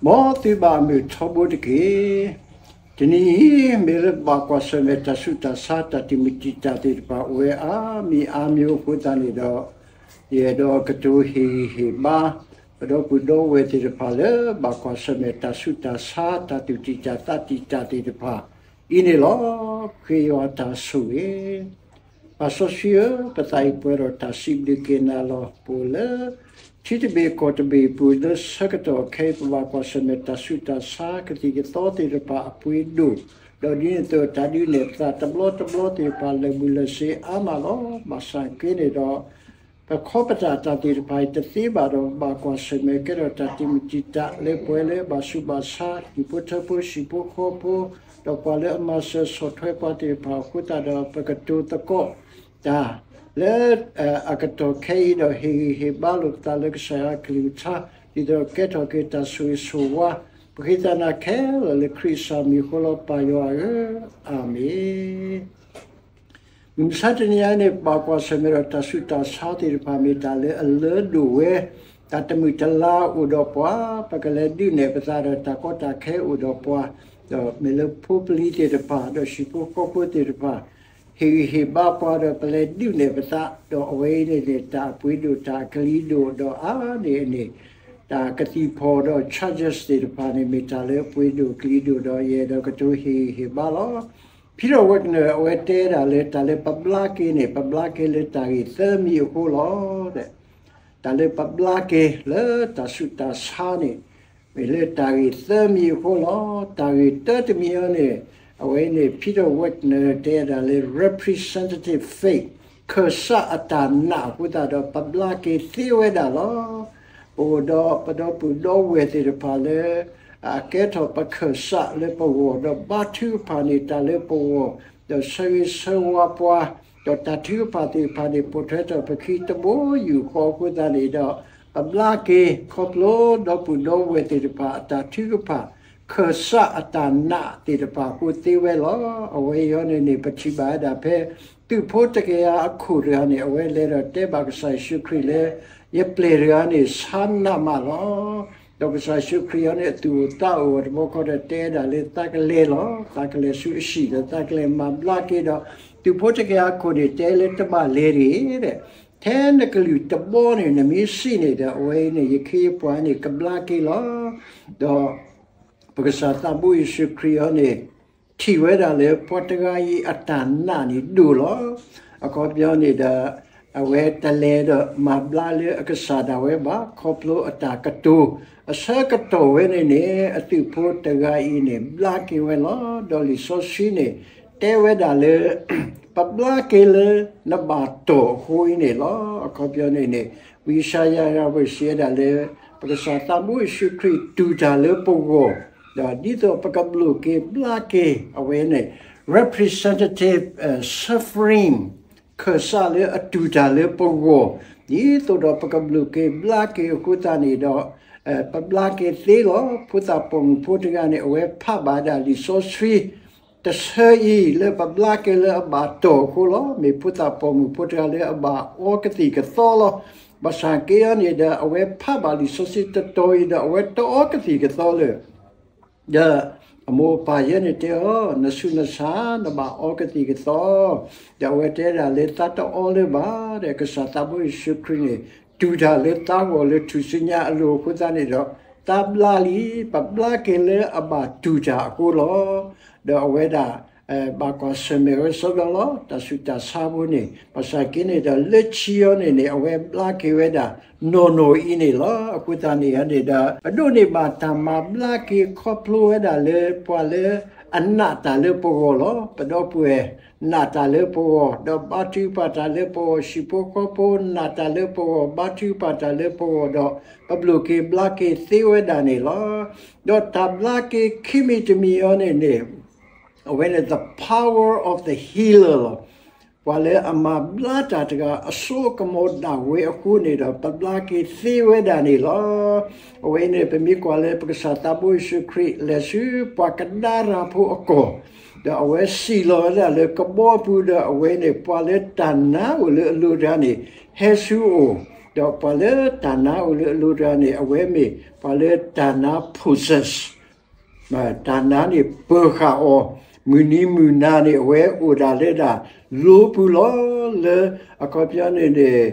မ်သုဘၣ်မုာ်ထီဘိတက့ၢ်. တနံၤအံၤ မ့ၢ်လၢဘၣ်ကွၢ်ဆၢၣ်မဲာ်တၢ်ဆူးတၢ်ဆါ တၢ်တံာ်မုၢ်တံာ်တာ်သ့ၣ်တဖၣ် အိၣ်ဝဲအါမံၤအါမံၤအဃိသတးန့ၣ်ဒီး, ယအဲၣ်ဒိးကတိၤဟ့ၣ်ဂံၢ်ဟ့ၣ်ဘါ ပဒီပုၢ်ဒီဝဲၢ်သ့ၣ်တဖၣ်လၢ ဘၣ်ကွၢ်ဆၢၣ်မဲာ်တၢ်ဆူးတၢ်ဆါ တၢ်သူၣ်တံာ်တာ်သးတံာ်တာ်သ့ၣ်တဖၣ်အံၤန့ၣ်လီၤ. ခရံာ်ယွၤအတၢ်ဆိၣ်ဂ့ၤ ပၢ်စီဆှံဧၢ, ပသးအံၤပှဲၤဒီးတၢ်စံးဘျုးက့ၤနၤလီၤ. ပအိၣ်လၢ ထံတဘ့ၣ်ကီၢ်တဘ့ၣ်အပူၤ လၢဆၢကတီၢ်ခဲအံၤ ပဘၣ်ကွၢ်ဆၢၣ်မဲာ်တၢ်ဆူးတၢ်ဆါ ကသံၣ်ကသီသ့ၣ်တဖၣ်အပှ့ၤဒိၣ်, ဒီးဒ်န့ၣ်အသိးတၢ်ဒုးနဲၣ်ပသးတဘျီတဘျီသ့ၣ်တဖၣ် လၢာ်ဘူၣ်လၢာ်စ့အါမးလီၤ. ဘၣ်ဆၣ်က့န့ၣ်ဒီး ပခီပတာ်တၢ်သ့ၣ်တဖၣ်အံၤတသ့ဘၣ်ဒီး ပဘၣ်ကွၢ်ဆၢၣ်မဲာ်ကဲထီၣ်တၢ်တံာ်မုၢ်တံာ်တာ်လၢပှၤလၢအဘၣ်ဆူးဘၣ်ဆါ ဟံၣ်ဖိဃီဖိ ဟံၣ်ဖိဃီဖိ, ဒီးပှၤလၢအမၤစၢၤဆီၣ်ထွဲပှၤသ့ၣ်တဖၣ်အဃိသတးဒီး ပကတိၤသကိးတၢ်လၢအကတီၢ်ခဲအံၤဒီး ဟ့ၣ်ဂံၢ်ဟ့ၣ်ဘါလိာ်ပသးလၢကစၢ်ယွၤအကလုၢ်ကထါ ဒ်သိးကဲထီၣ်က့ၤတၢ်ဆိၣ်ဂ့ၤဆိၣ်ဝါ, ပဃ့သးနၤခဲလၢာ်လၢခရံာ်ကစၢ်မံၤအဃိလီၤ ပၢ်ယွၤဧၢ, အၤမ့ၣ်. မုၢ်မဆါတနံၤအံၤန့ၣ် ပဘၣ်ကွၢ်ဆၢၣ်မဲာ်ဒီးတၢ်ဆူးတၢ်ဆါသ့ၣ်တဖၣ် မ့ၢ်တၢ်လၢအလၢဒိၣ်ဝဲ, တၢ်တမုာ်တလၤအိၣ်ဒီးပှၤ, ပကလဲၤဒုးနဲၣ်ပသးဒီးတၢ်ကီတၢ်ခဲအိၣ်ဒီးပှၤ, ဒီးမ့ၢ်လၢဖိပလံၤသ့ၣ်တဖၣ် ဒီးဟံၣ်ဖိဃီဖိသ့ၣ်တဖၣ် ဟ့ၣ်ဂံၢ်ဟ့ၣ်ဘါပှၤဒီးပလဲၤဒုးနဲၣ်ပသး, ဒီးအဝဲအံၤန့ၣ်န့ၣ် တၢ်အပှ့ၤဒိၣ်တၢ်အကလံၤဒိၣ်ဒီးအါန့ၢ်အန့ၣ်, တၢ်ကသံၣ်ဖီၣ်ဒီး charges သ့ၣ်တဖၣ်န့ၣ် မ့ၢ်တၢ်လၢအပှ့ၤဒိၣ်ကလံၤဒိၣ်ဒီး ယအဲၣ်ဒိးကတိၤဟ့ၣ်ဂံၢ်ဟ့ၣ်ဘါလီၤ. Peter Wagner အဝဲတဲဒၣ်လၢတၢ်လၢပဘျါက့ၤန့ၣ် ပဘျါက့ၤလၢတၢ်ဂ့ၢ်သၢမံၤအဃိလီၤ. တၢ်လၢပဘျါက့ၤလၢတၢ်ဆူးတၢ်ဆါန့ၣ် မ့ၢ်လၢတၢ်ဂ့ၢ်သၢမံၤအဃိလီၤ. တၢ်ဂ့ၢ်တၢတမံၤအံၤန့ၣ် အဝဲန့ၣ် Peter Wagner တဲဒၣ်လၢ representative faith ခၢၣ်စးအတၢ်နာ်အဃိသတးဒီး ပဘျါက့ၤသ့ဝဲဒၣ်လီၤ. ပအိၣ်ဒီးပဒီပုၢ်ဒီဝဲၢ်သ့ၣ်တဖၣ်လၢ အကဲထီၣ်ပခၢၣ်စးလၢပဂီၢ် ဒီးဘါထုကဖၣ်န့ၢ်တၢ်လၢပဂီၢ်, ဒီးဆၢဂ့ၤဆၢဝါပှၤ, ဒီးတၢ်ထုကဖၣ်သ့ၣ်တဖၣ်န့ၣ် ပိာ်ထွဲထီၣ်ပခံတဘိယူၢ်ဃီအဃိသတးန့ၣ်ဒီး ပဘျါက့ၤခီဖျိဒီပုၢ်ဒီဝဲၢ်သ့ၣ်တဖၣ်အတၢ်ထုကဖၣ် ခၢၣ်စးအတၢ်နာ်သ့ၣ်တဖၣ်အဃိသ့ဝဲလီၤ. အဝဲအံၤန့ၣ်န့ၣ် ပထံၣ်ဘၣ်ဝဲဒၣ်ဖဲ သုးဖိတကယၤအခိၣ်တဂၤန့ၣ် အဝဲလဲၤဒီးတဲဘၣ်ကစၢ်ယ့ၣ်ၡူးခရံာ်လၢ ယပျဲၢ်တဂၤန့ၣ် ဆါနာ်မးလီၤ. ဒီးကစၢ်ယ့ၣ်ၡူးခရံာ်အံၤန့ၣ် အသူၣ်အိၣ်သးအိၣ်အီၤတဘျီဃီဒီး တဲဒၣ်လၢသးကလဲၤလီၤ. သးကလဲၤဆူအဟံၣ်ဒီး သးကလဲၤမၤဘျါက့ၤဒီး သုးဖိတကယၤအခိၣ်န့ၣ် တဲလၢတဘၣ်လဲၤတဂ့ၤဒီး ထဲနကလုၢ်တဘီန့ၣ် နမ့ၢ်စံးန့ၣ်ဒီး အဝဲအံၤန့ၣ် ယခ့ယပှၤန့ၣ် ကဘျါက့ၤလီၤ. ဒီး ပကစၢ်သးဘိယ့ၣ်ၡူးခရံာ်အံၤန့ၣ် ထံၣ်ဝဲဒၣ်လၢပှၤတဂၤအံၤအတၢ်နာ်န့ၣ်ဒိၣ်လီၤ. အခီပညီန့ၣ်ဒီး အဝဲတလဲၤဒီးမၤဘျါလၢအကစၢ်ဒၣ်ဝဲဘၣ် ခီဖျိအတၢ်ကတိၤ အဆၢကတီၢ်ဝဲန့ၣ်န့ၣ် အသုးဖိတဂၤအံၤန့ၣ် ဘျါက့ၤဝဲလီၤ. ဒီးလံာ်စီဆှံန့ၣ် တဲဝဲဒၣ်လၢ ပဘျါက့ၤလၢနဘၣ်တီၢ်အဃိအံၤန့ၣ်လီၤ. အခီပညီန့ၣ်န့ၣ် ဝံယၡါယၤ အဝဲစံးဝဲဒၣ်လၢ ပကစၢ်သးဘိယ့ၣ်ၡူးခရံာ်တူၢ်တၢ်လၢပဂီၢ်, ဒီးဒ်သိးပကဘျုးက့ၤဘျါက့ၤ အဝဲန့ၣ် representative suffering ခၢၣ်စးလၢအတူၢ်တၢ်လၢပဂီၢ်, ဒ်သိးဒီးပကဘျုးက့ၤဘျါက့ၤအဃိသတးန့ၣ်ဒီး ပဘျါက့ၤသ့လီၤ. ဖိသၣ်ပိာ်မုၣ်ဖိတဂၤန့ၣ် အဝဲဖးဘၣ်ဒၣ်လံာ်စီဆှံ တဆၢအံၤလၢပဘျါက့ၤလၢအဘၣ်တီၢ်အဃိလီၤ. မ့ၢ်ဖိသၣ်ပိာ်မုၣ်ဖိတဂၤလၢအဘၣ်အီကသံၣ်ကသီလီၤ. ဘၣ်ဆၣ်က့အံၤန့ၣ်ဒီး အဝဲဖးဘၣ်လံာ်စီဆှံတတီၤအံၤဒီး အဝဲတအီကသံၣ်ကသီလၢၤ ဒီးအမိၢ်အပၢ်ယဲန့ၣ်တဲအီၤ, နဆူးနဆါ နဘၣ်အီကသံၣ်ကသီ, ဒီးအဝဲတဲဒၣ်လၢသးတအီလၢၤဘၣ်, ဒီးကစၢ်သးဘိယ့ၣ်ၡူးခရံာ်န့ၣ် တူၢ်တၢ်လၢသးဂီၢ်လၢထူၣ်စုညါအလိၤအဃိသတးန့ၣ်ဒီး သးဘျါလံ, ပဘျါက့ၤလၢအဘၣ်တူၢ်တၢ်အဃိလီၤ. ဒီးအဝဲဒၣ် ဘၣ်ကွၢ်ဆၢၣ်မဲာ်ဝဲစီဒီလီၤ တၢ်ဆူးတၢ်ဆါဖိန့ၣ်, ဘၣ်ဆၣ်က့န့ၣ်ဒီး လၢခံအံၤန့ၣ်န့ၣ် အဝဲဘျါက့ၤဝဲဒၣ်နီၢ်နီၢ်အံၤန့ၣ်လီၤ. အဃိသတးန့ၣ်န့ၣ်ဒီး ပဒိးန့ၢ်ဘၣ်တၢ်မၤဘျါက့ၤခီဖျိဝဲဒၣ်လၢပှၤလၢအနာ်တၢ်လၢပဂီၢ်လီၤ. ပဒီပုၢ်ဝဲၢ်နာ်တၢ်လၢပဂီၢ်, ဒီးဘါထုကဖၣ်တၢ်လၢပဂီၢ်, ဟံၣ်ဖိဃီဖိနာ်တၢ်လၢပဂီၢ်, ဘါထုကဖၣ်တၢ်လၢပဂီၢ်ဒီး ပဘျုးက့ၤဘျါက့ၤသ့ဝဲဒၣ်န့ၣ်လီၤ. ဒီးတၢ်ဘျါက့ၤခံမံၤတမံၤအံၤန့ၣ်န့ၣ် အဝဲန့ၣ် the power of the healer လီၤ. ပှၤလၢအမၤဘျါတၢ်တဂၤအစိကမီၤဒၣ်ဝဲအဃိန့ၣ်ဒီး ပဘျါက့ၤသ့ဝဲဒၣ်န့ၣ်လီၤ. အဝဲအံၤန့ၣ် ပမ့ၢ်ကွၢ်လၢပကစၢ်သးဘိယ့ၣ်ၡူးခရံာ် လဲၤဆူပှၤကဒၤရၤဖိအကီၢ်, ဒီးအဝဲစံၣ်လီၤဝဲဒၣ်လၢကဘီပူၤဒီး အဝဲန့ၣ် ပှၤလၢတၢ်နာ်အိၣ်လၢအလိၤတဂၤန့ၣ် ဟဲဆူအအိၣ်, ဒီးပှၤလၢတၢ်နါအိၣ်လၢအလိၤတဂၤန့ၣ် အဝဲမ့ၢ်ပှၤလၢတၢ်နါ possess တၢ်နါန့ၣ်ပၢၤဃာ်အီၤ, မုၢ်နံၤမုၢ်နၤန့ၣ် အဝဲအိၣ်ဒၣ်လၢဒၣ် လိပူၤလီၤ. လၢအခီပညီန့ၣ်န့ၣ်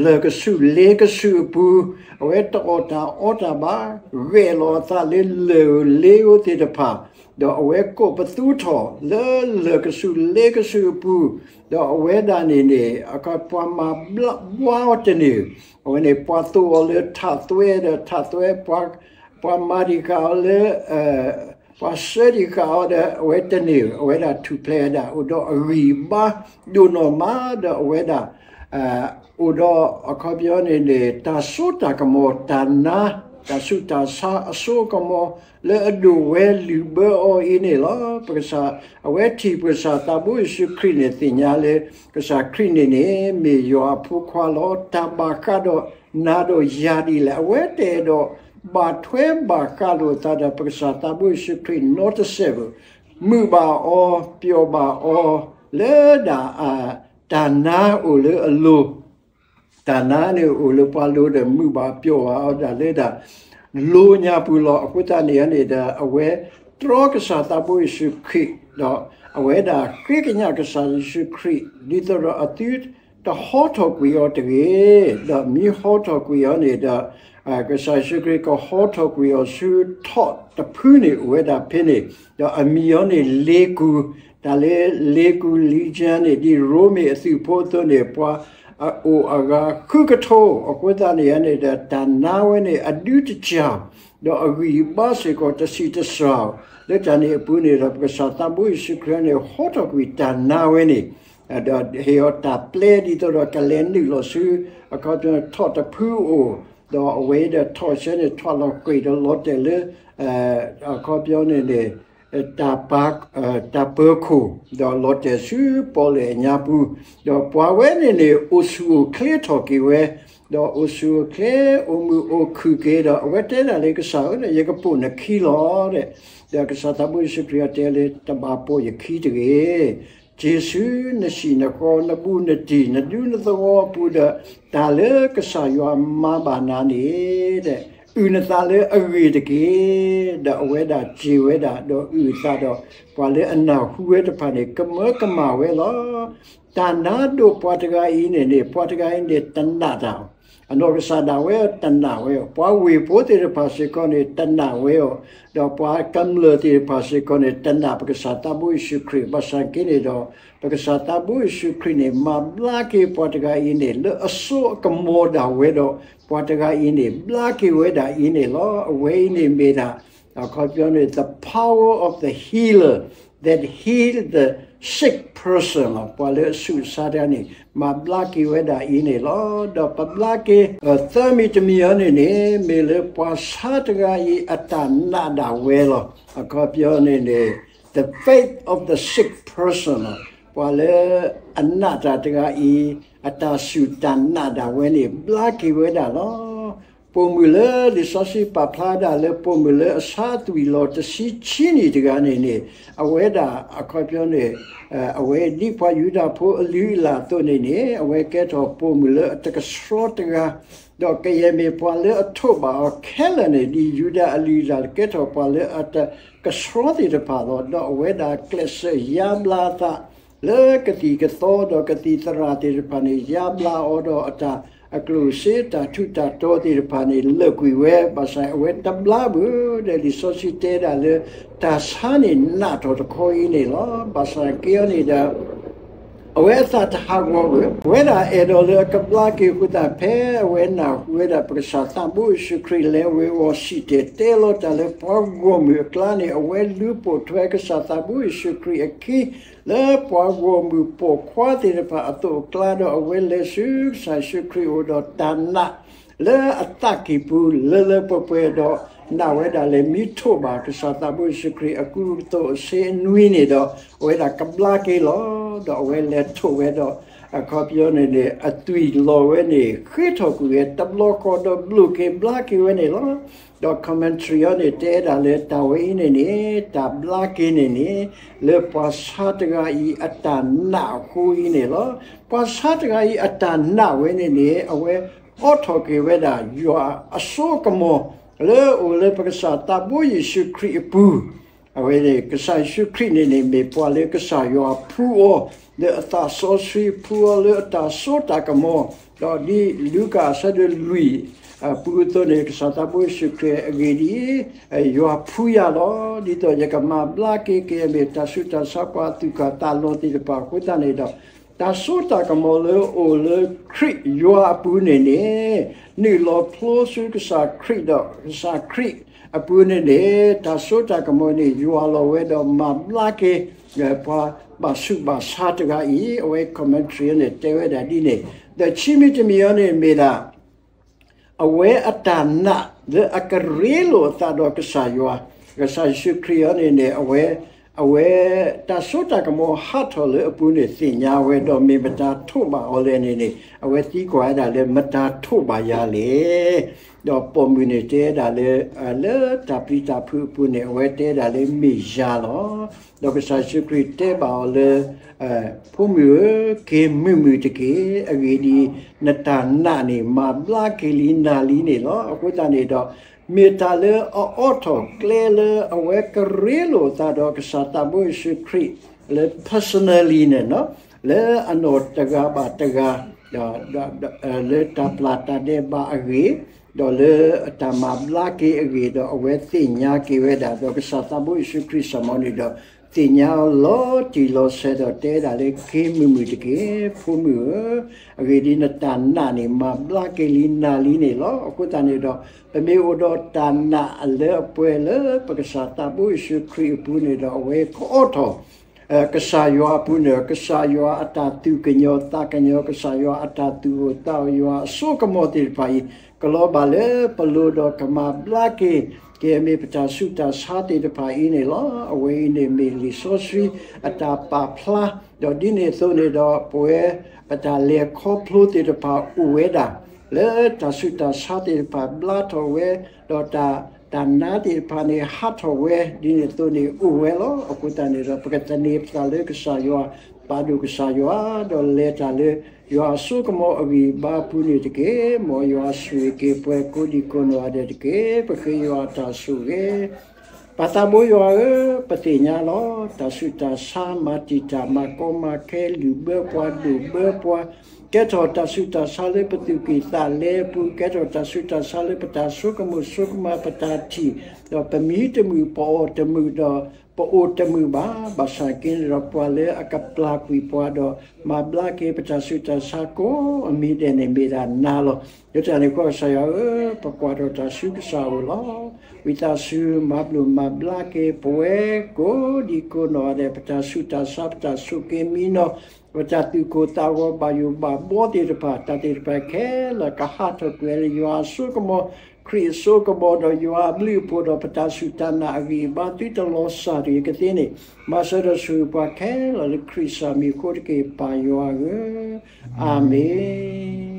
လၢၢ်ကဆူၣ်လ့ကဆူၣ်အပူၤ, အဝဲတအီၣ်တၢ်အီတၢ်ဘၣ်, ဂဲၤလီၤအသးလၢလၢၢ်ဧိၤလ့ဧိၤသ့ၣ်တဖၣ်, ဒီးအဝဲကိးပသူထီၣ်လၢလၢၢ်ကဆူၣ်လ့ကဆူၣ်အပူၤ, ဒီးအဝဲဒၣ်န့ၣ်န့ၣ် အခီပညီပှၤမၤဘျါဘှါအီၤတန့ၢ်, အဝဲန့ၣ်ပှၤသိၣ်အီၤလၢထးသွဲဒီးထးသွဲ, ပှၤမၤတံာ်ဃာ်အီၤလၢ ပှၤစၢတံာ်ဃာ်အီၤဒီး အဝဲတန့ၢ်, အဝဲဒၣ်ထူၣ်ဖျဲးဝဲဒၣ် အိၣ်ဒီးအဂံၢ်အဘါဒိၣ်နီၢ်မး, ဒီးအဝဲဒၣ် အိၣ်ဒီးအခီပညီန့ၣ်န့ၣ် တၢ်စိတၢ်ကမီၤ တၢ်နါ တၢ်ဆူးတၢ်ဆါအစိအကမီၤ လၢအဒိၣ်ဝဲလုၢ်ဘၢအီၤအံၤန့ၣ်လီၤ. ပကစၢ် အဝဲထံၣ်ပကစၢ်သးဘိယ့ၣ်ၡူးခရံာ်န့ၣ် သ့ၣ်ညါလၢ ကစၢ်ခရံာ်န့ၣ်န့ၣ် မ့ၢ်ယွၤအဖိခွါလီၤ. တၢ်ဘၣ်ဃးဒီးနၤဒီးယၤဒ်လဲၣ်, အဝဲတအဲၣ်ဒိးဘၣ်ထွဲဘၣ်ဃးလိာ်အသးဒီး ပကစၢ်သးဘိယ့ၣ်ၡူးခရံာ်နီတစဲးဘၣ်, မုာ်ဘၣ်အီၤ, ပျီၣ်ဘၣ်အီၤ, လၢဒၣ် တၢ်နါအိၣ်လၢအလိၤ, တၢ်နါန့ၣ်အိၣ်လၢပှၤလိၤဒီး မုာ်ဘၣ်ပျီၣ်ဘၣ်အီၤဒၣ်လၢဒၣ် လိၤညါပူၤလီၤ. အဃိသတးန့ၣ်န့ၣ်ဒီး အဝဲတြီကစၢ်သးဘိယ့ၣ်ၡူးခရံာ်, ဒီးအဝဲဒၣ်ဃ့ကညးကစၢ်ယ့ၣ်ၡူးခရံာ် ဒ်သိးဒီးအသုတဟီထီၣ်ကွံာ်အီၤတဂ့ၤ, ဒီးမ့ၢ်ဟီထီၣ်ကွံာ်အီၤန့ၣ်ဒီး ကစၢ်ယ့ၣ်ၡူးခရံာ်ကဟီထီၣ်ကွံာ်အီၤဆူထီၣ်တဖုန့ၣ် အိၣ်ဝဲဒၣ်ဖဲန့ၣ်, ဒီးအမံၤအီၤန့ၣ် လ့ကူ, တၢ်လၢလ့ကူ legion န့ၣ် ဒ်ရိမ့ၤအသုးဖိအသိးန့ၣ် ပှၤအအိၣ်အဂၤဃုကထိ, အဃိသတးန့ၣ်န့ၣ်ဒီး တၢ်နါဝဲန့ၣ် အဒုတစၢ် ဒီးအဂံၢ်အဘါစ့ၢ်ကီး တဆံးတစှၤ, လၢတၢ်န့ၣ်အပူၤန့ၣ်ဒီး ပကစၢ်သးဘိယ့ၣ်ၡူးခရံာ်န့ၣ် ဟီထီၣ်ကွံာ်တၢ်နါဝဲန့ၣ်, ဒီးဟ့ၣ်အီၤတၢ်ပျဲဒ်သိးဒီး ကလဲၤနုာ်လီၤဆူ အခီပညီထီၣ်တဖုအအိၣ်, ဒီးအဝဲဒီးထီၣ်ဆဲန့ၣ် ထီၣ်လီၤဃ့ၢ်ဒီးလီၤတဲာ်လၢ အခီပညီန့ၣ်န့ၣ် တၢ်ပၢၤခိၣ်, ဒီးလီၤတဲာ်ဆူပီၣ်လဲၣ်အညါပူၤ, ဒီးပှၤဝဲန့ၣ်န့ၣ် အိၣ်ဆူၣ်အိၣ်ချ့ထီၣ်က့ၤဝဲ, ဒီးအိၣ်ဆူၣ်အိၣ်ချ့ အိၣ်မုာ်အိၣ်ခုၣ်က့ၤဒီး အဝဲတဲဒၣ်လၢကစၢ်ဧၢ, ယကပိာ်နခံလီၤ, ဒီးကစၢ်သးဘိယ့ၣ်ၡူးခရံာ်အတဲလၢ တဘၣ်ပိာ်ယခံတဂ့ၤ, က့ၤဆူနဟံၣ်နဃီ နဘူးနတံၢ် နဒူနသဝီအပူၤဒီး တၢ်လၢကစၢ်ယွၤမၤဘၣ်နၤန့ၣ် အုၣ်နသးလၢအဂ့ၢ်တက့ၢ်. ဒီးအဝဲဒၣ်က့ၤဝဲဒၣ် ဒီးအုၣ်အသးဒီး ပှၤလၢအနၢ်ဟူဝဲတဖၣ်န့ၣ် ကမၢကမၣ်ဝဲလီၤ. တၢ်နါဒိၣ်ပှၤတဂၤအံၤန့ၣ်န့ၣ် ပှၤတဂၤအံၤန့ၣ် တနာ်တၢ်, အနီၢ်ကစၢ်ဒၣ်ဝဲတနာ်ဝဲအီၤ, ပှၤဝ့ၢ်ဖိသ့ၣ်တဖၣ်စ့ၢ်ကီးန့ၣ် တနာ်ဝဲအီၤ, ဒီးပှၤကမျၢၢ်သ့ၣ်တဖၣ်စ့ၢ်ကီးန့ၣ် တနာ်ပကစၢ်သးဘိယ့ၣ်ၡူးခရံာ်, ဘၣ်ဆၣ်က့န့ၣ်ဒီး ပကစၢ်သးဘိယ့ၣ်ၡူးခရံာ်န့ၣ် မၤဘျါက့ၤပှၤတဂၤအံၤန့ၣ် လၢအစိအကမီၤဒၣ်ဝဲဒီး ပှၤတဂၤအံၤန့ၣ် ဘျါက့ၤဝဲဒၣ်အံၤန့ၣ်လီၤ. အဝဲအံၤန့ၣ်မ့ၢ်ဒၣ် အခီပညီန့ၣ် the power of the healer that heal the sick person လီၤ. ပှၤလၢအဆူးအဆါတဂၤန့ၣ် မၤဘျါက့ၤဝဲဒၣ်အံၤန့ၣ်လီၤ. ဒီးပဘျါက့ၤ သၢမံၤတမံၤအံၤန့ၣ်န့ၣ် မ့ၢ်လၢပှၤဆါတဂၤအံၤ အတၢ်နာ်ဒၣ်ဝဲလီၤ. အခီပညီန့ၣ်န့ၣ် the faith of the sick person လီၤ. ပှၤလၢအနာ်တၢ်တဂၤအံၤ အတၢ်စူၢ်တၢ်နာ်ဒၣ်ဝဲန့ၣ် ဘျါက့ၤဝဲဒၣ်လီၤ. ပိာ်မုၣ်လၢလံာ်စီဆှံပာ်ဖျါဒၣ်လၢ ပိာ်မုၣ်လၢအဆါအသွံၣ်လီၤတဆံဆံနံၣ်တဂၤန့ၣ်န့ၣ် အဝဲဒၣ်အခီပညီန့ၣ် အဝဲဒ်ပှၤယူဒၤဖိအလုၢ်အလၢ်အသိးန့ၣ်န့ၣ် အဝဲကဲထီၣ်ပိာ်မုၣ်လၢအတကဆှီတဂၤ, ဒီးကယဲၢ်မ့ၢ်ပှၤလၢအထိးဘၣ်အီၤခဲလၢာ်န့ၣ် ဒ်ယူဒၤအလုၢ်အလၢ် ကဲထီၣ်ပှၤလၢအတကဆှီသ့ၣ်တဖၣ်လီၤ. ဒီးအဝဲဒၣ်ကျဲးစၢးယါဘျါအသး လၢကသံၣ်ကသီဒီးကသံၣ်သရၣ်သ့ၣ်တဖၣ်န့ၣ် ယါဘျါအီၤဒီးအတၢ်အကျိၣ်စ့ တၢ်ထူးတၢ်တီၤသ့ၣ်တဖၣ်န့ၣ် လၢာ်ကွံာ်ဝဲ, ဘၣ်ဆၣ်အဝဲတဘျါဘၣ်. ဒီးလံာ်စီဆှံတဲဒၣ်လၢ တၢ်ဆါန့ၣ်နာ်ထီၣ်တခီအံၤန့ၣ်လီၤ. ဘၣ်ဆၣ်က့အံၤန့ၣ်ဒီး အဝဲအသးတဟးဂီၤဘၣ်. အဝဲဒၣ်အဲၣ်ဒိးလၢအကဘျါက့ၤအဃိသတး ဖဲအဝဲနၢ်ဟူဝဲဒၣ် ပကစၢ်သးဘိယ့ၣ်ၡူးခရံာ်လဲၤဝ့ၤဝီၤ စံၣ်တဲၤတဲလီၤတၢ်လၢပှၤဂီၢ်မုၢ်အကျါန့ၣ် အဝဲလူၤပိာ်ထွဲကစၢ်သးဘိယ့ၣ်ၡူးခရံာ်အခံ လၢပှၤဂီၢ်မုၢ်ပိာ်ခွါသ့ၣ်တဖၣ်အသိးအကျါဒီး အဝဲလဲၤဆူကစၢ်ယ့ၣ်ၡူးခရံာ်အအိၣ်ဒီးတၢ်နာ် လၢအသးကံၢ်ပူၤလၢလၢပှဲၤပှဲၤဒီး နာ်ဝဲဒၣ်လၢမ့ၢ်ထိးဘၣ်ကစၢ်သးဘိယ့ၣ်ၡူးခရံာ်အကူအသိးအဆ့အနွံန့ၣ်ဒီး အဝဲဒၣ်ကဘျါက့ၤလီၤ. ဒီးအဝဲလဲၤထိးဝဲဒီး အခီပညီန့ၣ်န့ၣ် အသွံၣ်လီၤဝဲန့ၣ် ဃ့ထီၣ်ကွံာ်ဝဲတဘျီဃီဒီးဘျိၣ်က့ၤဘျါက့ၤဝဲန့ၣ်လီၤ. ဒီး commentary အံၤန့ၣ် တဲဒၣ်လၢတၢ်ဝဲအံၤန့ၣ်န့ၣ် တၢ်ဘျါက့ၤန့ၣ်န့ၣ် လၢပှၤဆါတဂၤအံၤအတၢ်နာ်အဃိအံၤန့ၣ်လီၤ. ပှၤဆါတဂၤအံၤအတၢ်နာ်ဝဲန့ၣ်န့ၣ် အဝဲအိးထီၣ်က့ၤဝဲဒၣ် ယွၤအစိကမီၤ လၢအအိၣ်လၢပကစၢ်သးဘိယ့ၣ်ၡူးခရံာ်အပူၤ အဝဲန့ၣ် ကစၢ်ယ့ၣ်ၡူးခရံာ်န့ၣ်န့ၣ် မ့ၢ်ပှၤလၢကစၢ်ယွၤဖှူအီၤ လၢအသးစီဆှံ ဖှူအီၤလၢအတၢ်စိတၢ်ကမီၤ, ဒီးဒ်လူၤကၣ်အဆၢဒိၣ်လွံၢ် အပူၤအသိးန့ၣ် ကစၢ်သးဘိယ့ၣ်ၡူးခရံာ်အဂ့ၢ်ဒ်အံၤ, ယွၤဖှူယၤလီၤ. ဒ်သိးယကမၤဘျါက့ၤက့ၤ မ့ၢ်တၢ်ဆူးတၢ်ဆါ ပှၤအသူၣ်ကၢ်သးလီၤသ့ၣ်တဖၣ်အဃိသတးန့ၣ်ဒီး တၢ်စိတၢ်ကမီၤလၢအအိၣ်လၢခရံာ်ယွၤအပူၤန့ၣ်န့ၣ် နုာ်လီၤဖျိဆူကစၢ်ခရံာ်ဒီးကစၢ်ခရံာ်အပူၤန့ၣ်န့ၣ် တၢ်စိတၢ်ကမီၤန့ၣ် ယွၤလီၤဝဲဒီးမၤဘျါက့ၤ ပှၤဘၣ်ဆူးဘၣ်ဆါတဂၤအံၤ အဝဲ commentary န့ၣ် တဲဝဲဒၣ်ဒ်န့ၣ်, ဒီးခံမံၤတမံၤအံၤန့ၣ်မ့ၢ်ဒၣ် အဝဲအတၢ်နာ်လၢအကရ့လိာ်အသးဒီးကစၢ်ယွၤ, ကစၢ်ယ့ၣ်ၡူးခရံာ်အံၤန့ၣ်န့ၣ် အဝဲ အဝဲတၢ်စိတၢ်ကမီၤဟးထီၣ်လၢအပူၤန့ၣ် သ့ၣ်ညါဝဲဒီးမ့ၢ်မတၤထိးဘၣ်အီၤလဲၣ်န့ၣ်န့ၣ် အဝဲသံကွၢ်ဝဲဒၣ်လၢမတၤထိးဘၣ်ယၤလဲၣ်. ဒီးပိာ်မုၣ်န့ၣ်တဲဒၣ်လၢ လၢတၢ်ပျံၤတၢ်ဖုးအပူၤန့ၣ် အဝဲတဲဒၣ်လၢမ့ၢ်ယၤလီၤ. ဒီးကစၢ်ယ့ၣ်ၡူးခရံာ်တဲဘၣ်အီၤလၢ ဖိမုၣ်ဧၢ, က့ၤမုာ်မုာ်တက့ၢ်. အဂ့ၢ်ဒ်အံၤ, နတၢ်နာ်န့ၣ် မၤဘျါက့ၤလံနၤလံန့ၣ်လီၤ. အဃိသတးန့ၣ်ဒီး မ့ၢ်တၢ်လၢအအိးထီၣ်ကျဲလၢအဝဲကရ့လိာ်အသးဒီးကစၢ်သးဘိယ့ၣ်ၡူးခရံာ် လၢ personally န့ၣ် လၢအနီၢ်တဂၤဘၣ်တဂၤ လၢတၢ်ပျၢ်တၢ်ဒဲးဘးအဂ့ၢ်, ဒီးလၢအတၢ်မၤဘျါက့ၤအဂ့ၢ်ဒီး အဝဲသ့ၣ်ညါက့ၤဝဲဒၣ် ဒီးကစၢ်သးဘိယ့ၣ်ၡူးခရံာ်စ့ၢ်ကီးန့ၣ်ဒီး သ့ၣ်ညါအီၤလီၤတံၢ်လီၤဆဲးဒီးတဲဒၣ်လၢ က့ၤမုာ်မုာ်တက့ၢ်, ဖိမုၣ်ဧၢ, အဂ့ၢ်ဒ်အံၤ နတၢ်နာ်န့ၣ် မၤဘျါက့ၤလံနၤလံန့ၣ်လီၤ. အဃိသတးန့ၣ်ဒီး ပမ့ၢ်အိၣ်ဒီးတၢ်နာ်လၢအပှဲၤလၢပကစၢ်သးဘိယ့ၣ်ၡူးခရံာ်အပူၤန့ၣ်ဒီး အဝဲကအိးထီၣ် ကစၢ်ယွၤအပူၤန့ၣ် ကစၢ်ယွၤအတၢ်သူၣ်ကညီၤသးကညီၤ ကစၢ်ယွၤအတၢ်သူၣ်အိၣ်သးအိၣ် ယွၤအစိကမီၤသ့ၣ်တဖၣ်အံၤ ကလီၤဘၣ်လၢပလိၤဒီးကမၤဘျါက့ၤ ကမ့ၢ်ပတၢ်ဆူးတၢ်ဆါသ့ၣ်တဖၣ်အံၤန့ၣ်လီၤ. အဝဲအံၤန့ၣ်မ့ၢ်လံာ်စီဆှံအတၢ်ပာ်ဖျါ, ဒီးဒ်န့ၣ်အသိးန့ၣ်ဒီး ပဝဲ ပတၢ်လဲၤခီဖျိသ့ၣ်တဖၣ်အိၣ်ဝဲဒၣ် လၢတၢ်ဆူးတၢ်ဆါသ့ၣ်တဖၣ်ဘျါထီၣ်ဝဲ, ဒီးတၢ် တၢ်နာ်သ့ၣ်တဖၣ်န့ၣ် ဟးထီၣ်ဝဲ ဒ်န့ၣ်အသိးန့ၣ် အိၣ်ဝဲလီၤ. အဃိသတးန့ၣ်ဒီး ပကသန့ၤပသးလၢကစၢ်ယွၤ, ပာ်ဒိၣ်ကစၢ်ယွၤ, ဒီးလဲၤတၢ်လၢ ယွၤအစိကမီၤအဂံၢ်အဘါအပူၤန့ၣ်တက့ၢ်. မ်ယွၤဆိၣ်ဂ့ၤက့ၤပှၤ ကိးဒံကိးနီၢ်ဂၤဒဲးတက့ၢ်. ပဃ့ယွၤအတၢ်ဆိၣ်ဂ့ၤ ပၢ်သးဘိယွၤဧၢ, ပသ့ၣ်ညါလီၤ. တၢ်ဆူးတၢ်ဆါ မၤတံာ်တာ်မၤကီမၤခဲ လုၢ်ဘၢပှၤ ဒိၣ်ဘၢပှၤ, ကဲထီၣ်တၢ်ဆူးတၢ်ဆါလၢပသူၣ်ကံၢ်သးလဲအပူၤ, ကဲထီၣ်တၢ်ဆူးတၢ်ဆါလၢပတၢ်ဆိကမိၣ်ဆိကမး ပတၢ်ထံၣ်, ဒီးပမံတမုာ် ပအီၣ်တမုာ်ဒီး ပအိၣ်တမုာ်ဘၣ်. ဘၣ်ဆၣ်က့န့ၣ်ဒီး ပှၤလၢအကပျၢ်ကွံာ်ပှၤဒီး မၤဘျါက့ၤပတၢ်ဆူးတၢ်ဆါကိးမံၤဒဲးန့ၣ် မ့ၢ်ဒၣ်နၤလီၤ. လၢတၢ်န့ၣ်အဃိ ကစၢ်ယွၤဧၢ, ပကွၢ်ထီၣ်တၢ်ဆူကစၢ်အအိၣ်လီၤ. ဝံသးစူၤ မၤဘျိးမၤဘျါက့ၤပဝဲ ကိးဒံကိးနီၢ်ဂၤဒဲး ပတၢ်ဆူးတၢ်ဆါ ပတၢ်ဆိးက့ၤမံနီၤ, ပတၢ်သူၣ်ကိၢ်သးဂီၤ ဘၣ်ယိၣ်ဘၣ်ဘှီသ့ၣ်တဖၣ် တၢ်သ့ၣ်တဖၣ်ခဲလၢာ် ကဟးထီၣ်ကွံာ်လၢယွၤအစိကမီၤ, ခရံာ်အစိကမီၤ ဒီးယွၤအဘျုးအဖှိၣ်ဒီး ပတၢ်စူၢ်တၢ်နာ်အဂံၢ်အဘါ သုတလီၤစၢ်တဂ့ၤကသ့န့ၣ်, မၤစၢၤဒီးဆိၣ်ဂ့ၤပှၤခဲလၢာ်လၢခရံာ်စၢ်မံၤအဃိတက့ၢ် ပၢ်ယွၤဧၢ, အၤမ့ၣ်.